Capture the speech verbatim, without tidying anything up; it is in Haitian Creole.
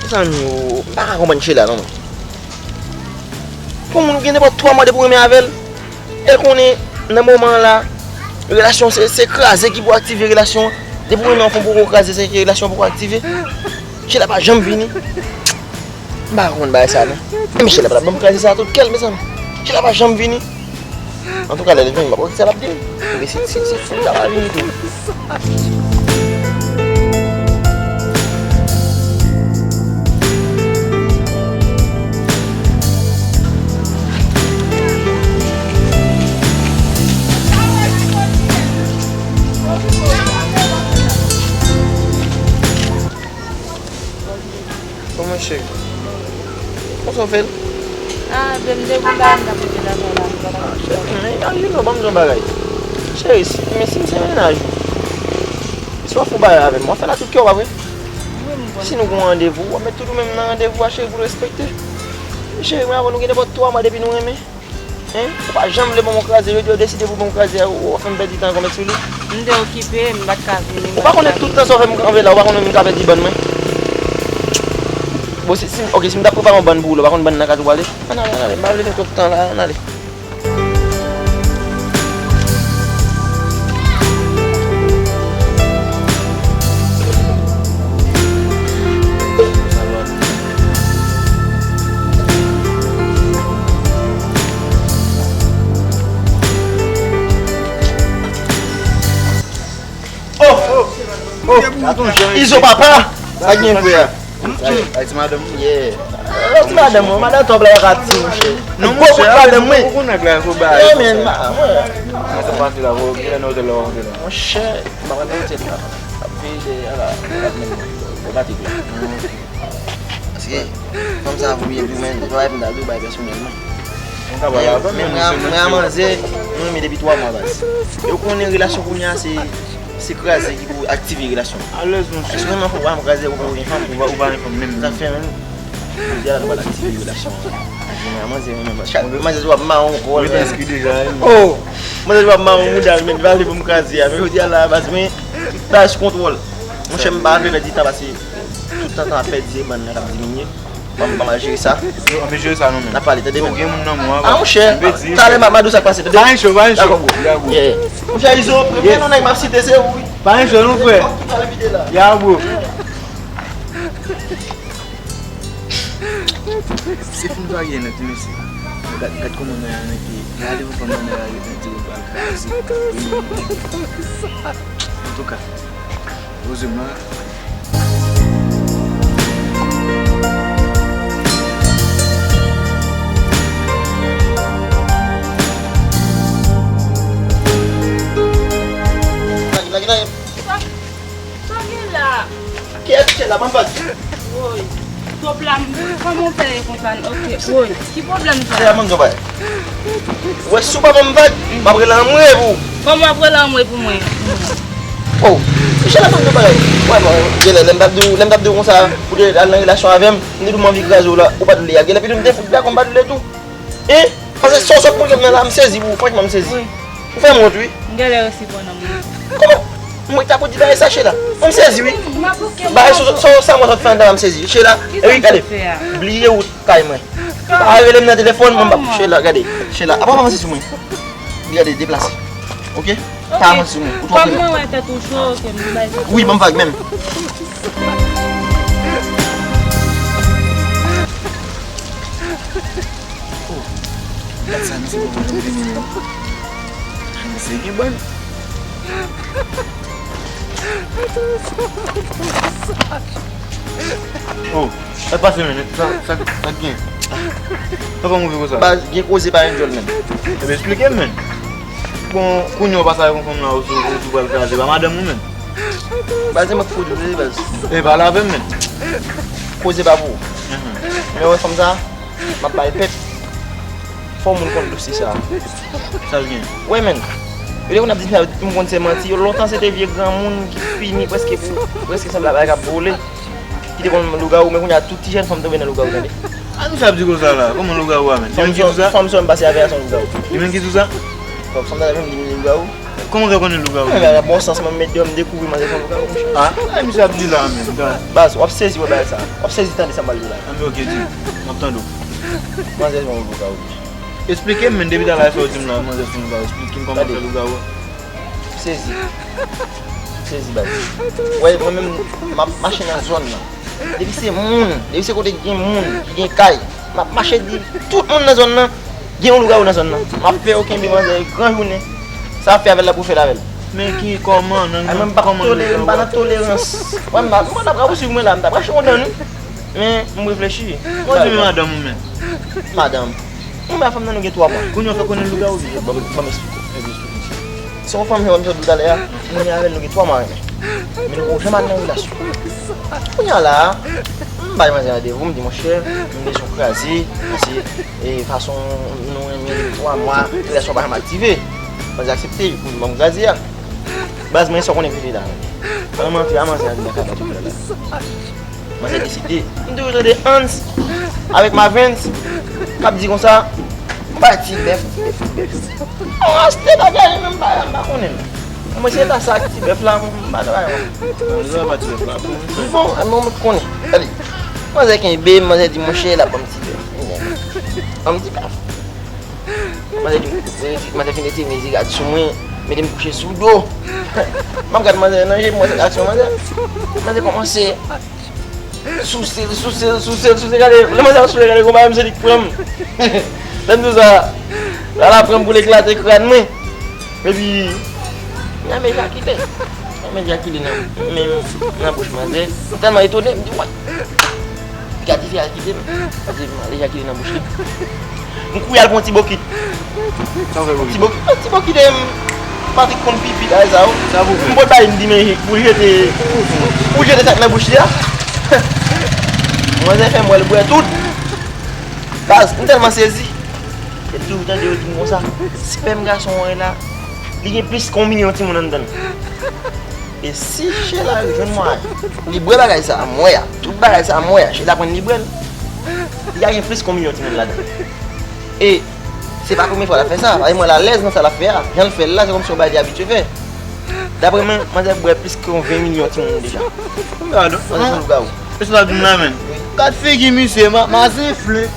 Zanmi, m pa ka konprann Sheila non, mwen. Pou moun gen nenpòt twa mwa depi w renmen avè l, e l konnen nan moman an la, relasyon se, se kraze ki pou aktive relasyon an. Depi w renmen yon fanm poko kraze, se ke relasyon an poko aktive. Sheila pa janm vini. M pa konn bagay sa non. E men Sheila pa t ap ban m kraze sa tout kè l, mezanmi. Sheila pa janm vini. Antouka, lè l vini, m pa konn sa l ap di m. Epi si, si, si, si l ta pa vini tou. Kòman cheri? Konsa w fè l? Ah, ben m te gon bagay m t ap regle nan kay la, m pa t ap... Ah, cheri, men, ah, you know, ban m di w yon bagay. Cheri, si, men si m se mennaj ou, si w ap fè yon bagay avè m, w ap fè l ak tout kè w, pa vre? Wi, m konn. Si nou gon randevou, w ap met tout ou menm nan randevou a, cheri, pou l respekte. Cheri, mwen avè w, nou gen nenpòt twa mwa depi nou renmen. Hein? Ou pa janm vle ban m yon kraze, jodi a w deside pou ban m yon kraze a, ou, ou fè m pèdi tan kòmèt sou li. M te okipe, m pa t ka vini, m pa t ka vini. Ou pa konnen tout tan sa w fè m kanpe la, ou pa konnen m ka pèdi bann mwen? Bon, si, si, ok, si m t ap prepare yon bann pou ou la, ou pa konn bann nan ka tou prale? Ann ale, ann ale, m pa vle fè twòp tan la, ann ale. Oh! Oh! Izo papa! Sa gen vre a? Ay, ay, ti madanm ou ye. Ti madanm mwen, madanm tòp la yo ka ti mouche. Non, gwo kout madanm mwen. Ou konnen nèg la, fò bay. Yo, men, ma, mwen. Mwen se pati la, fò, kilè nan otèl la, otèl la. Monchè, m pa pral nan otèl la. Ap veye de, ala, ap mennen. Bon, pati la. Paske fanm sa vouye pou mwen, se pa bagay pou m ta di w bagay pèsonèlman. Mwen ka pale avè l, men mwen a, mwen a manzè, nou renmen depi twa mwa, baz. E w konnen relasyon kounye a se, se kraze ki pou aktive relasyon. Alèz, monchè. Èske vrèman fò w pa janm kraze ou pa gen fanm? Ou pa, ou pa gen fanm menm. Sa fè menm. Jodi a la nou pral aktive relasyon an. Mwen a manzè, mwen menm. Chak manzè di w ap mawon kò l, men. Oh! Manzè di w ap mawon mouda l, men li pa vle pou m kraze a. Men jodi a la, baz, men, baz, kontwòl. Monchè, m pa vle pèdi tan pase. Tout tan, tan ap pèdi, bann nan k ap diminye. Ban m, ban m al jere sa. Yo, ann jere sa nou menm. N ap pale, tande menm. Ou gen moun nan mwen. Ah, monchè, talè m a, m a di w sa k pase, tande. Pa gen cho, pa gen cho. Dakò, bro. Yeah. Monchè Izo, premye non nèg m ap site, se ou, wi. Pa gen cho, non, frè. Tout a vide la. Ya, bro. Se fin varye nèt, wi, mesye. Gad, gad kòman nèg la mete. Gade pou kòman nèg la mete, yo pral kraze. Antouka, Rosemary. Sa gen la? Kiyès ki la? Ban m vag. Woy. Twòp la, kòman w fè ye konsa? Ok, woy. Ki pwoblèm sa? Kiyès la, ban m di w bagay. Wè, si w pa ban m vag, m ap rele anmwe pou ou. Kòman w ap rele anmwe pou mwen? Oh, Michel, ban m di w bagay. Wè, bon, genlè, lè m t ap di w, lè m t ap di w konsa, pou te al nan relasyon avè m, m te di w m anvi kraze w la, ou pa t vle a. Genlè, pito m te fout dakò, m pa t vle tou. Hein? Paske sa w sot montre m nan la, m sezi pou ou, franchman, m sezi. Wi. Ou fè m wont, wi. M genlè resevwa nan mwen. Kòman? Mwen ta pou di bagay sa, Sheila. M sezi, wi. M ap bouke. Bagay sa, sa, sa mwen sot fè anndan la, m sezi. Sheila, Eric, gade. Bliye wout kay mwen. Pa rele m nan telefòn, mwen m p ap, Sheila, gade. Sheila, apa w avanse sou mwen? Gade, deplase. Ok? Pa avanse sou mwen. Ou twò pre. Kòm mwen wè tèt ou cho, ok, m bay. Wi, ban m vag menm. Oh, gad sa, misye poko janm vini menm. Misye gen bann. Oh, sa k pase menm? Sa, sa, sa k gen? Sa fè w move konsa? Baz, gen koze pa gen djòl menm. Ebyen, esplike m menm. Bon, kounye a w pa sa yon fanm la, ou sou, ou sou pral kraze, pa madanm ou menm? Baz, se mwen k fou di w, baz. E pale avè m menm. Koze pa pou ou. Mhm. Men wè fanm sa, m ap ba l pèp. Fò moun konn dosye sa. Sa l gen? Wè, menn. Yo te konn ap di sa, m konn se manti. Yo lontan se te vye granmoun ki fini, prèske pou, prèske sanble avèk k ap vole. Ki te konn lougawou, men kounye a tout ti jèn fanm tonbe nan lougawou, tande. A nou sa ap di konsa la? Kòman lougawou a, menn? Fanm sa, fanm sa m pase avè a se yon lougawou. Li menm ki di w sa? Fanm sa menm di m li lougawou. Kòman w fè konnen lougawou? Mwen, bon sans mwen met deyò, m dekouvri manzè se yon lougawou, monchè. Ah, misye ap di la menm. Baz, w ap sezi wè bagay sa. W ap sezi tande sa m pral di w la. Anben, ok, di. M ap tande w. Manzè se yon lougawou. Esplike m, men, depi talè sa w di m la, manzè se yon lougawou. Esplike m kòman fè lougawou. Sezi. Sezi, baz. Wè, mwen menm, m ap mache nan zòn nan. Depi se moun, depi se kote ki gen moun, ki gen kay, m ap mache di tout moun nan zòn nan, gen yon lougawou nan zòn nan. M ap fè yo kenbe manzè gran jounen. Sa ap fè avè l la pou fè l avè l. Men ki, kòman, nan... Ay, mwen, m pa nan tolerans. Wè, m pa, m pa t ap ka pousuiv mwen la, m t ap rache yon dan nou. Men, m reflechi. Mwen di men madanm ou menm. Madanm. Mwen, men fanm nan nou gen twa mwa. Kounye a w fè konnen lougawou li. Ban m, ban m esplike w. Ban m esplike w. Se yon fanm, jan m te di w talè a, mwen avè l nou gen twa mwa renmen. Men nou poko janm al nan relasyon. Kounye a la, m bay manzè randevou, m di, monchè, m bezwen w kraze, paske, e, fason nou renmen depi twa mwa, relasyon pa janm aktive. Manzè aksepte, pou l ban m kraze a. Baz, mwen sa w konnen k rive la. Mwen, mwen antre a manzè a, li nan kaba tout la. Manzè deside. M toujou tande Hans avèk Mavens k ap di konsa, m bay ti bèf, ti bèf, ti bèf. Bon, achte bagay li menm, m pa, m pa konnen l. Mwen se ta sa ak ti bèf la, m pa travay. Bon, li pa ti bèf la, bon, bon, bon, mwen konnen. Gade, manzè kenbe m, manzè di, monchè, l ap ban m ti bèf. Ban m ti bèf. Manzè di, manzè fin ete mezi gad sou mwen, mete m kouche sou do. M ap gad manzè nan je, m wè aksyon manzè. Manzè kòmanse souse l, souse l, souse l, souse l, gade, lè manzè ap souse l, gade, konpa, m se li k pran m. Lè m di w sa, la, la pran m pou l eklate kràn mwen. Epi, m ejakile. M ejakile nan, men, nan bouch manzè. M tèlman etone, m di, wè. Gade fi a kite m. Gade fi a kite m nan bouch li. M kouri al pran ti bokit. Sa w fè bokit? Ti bokit, ti bokit, em, Patrik konn pipi, bagay sa yo. Sa pou fè? M pot bay m di men pou l jete, pou l jete sa k nan bouch li a. Manzè fè m wè l bwè tout. Baz, m tèlman sezi. Epi ou tande yo di m konsa, spèm gason an la, li gen plis ke yon milyon timoun anndan l. E si Sheila jwenn mwayen, li bwè bagay sa a, m wè a, tout bagay sa a, m wè a, Sheila pran li bwè l, li ka gen plis ke yon milyon timoun ladan l. E se pa premye fwa l ap fè sa, paske m wè l alèz nan sa l ap fè a, jan l fè l la, se kòmsi yon bagay li abitye fè. Daprè mwen, manzè bwè plis ke yon ven milyon timoun deja. Gad, manzè se lougawou. E sa w ap di m la menm? Gad figi misye, ma, ma zenfle.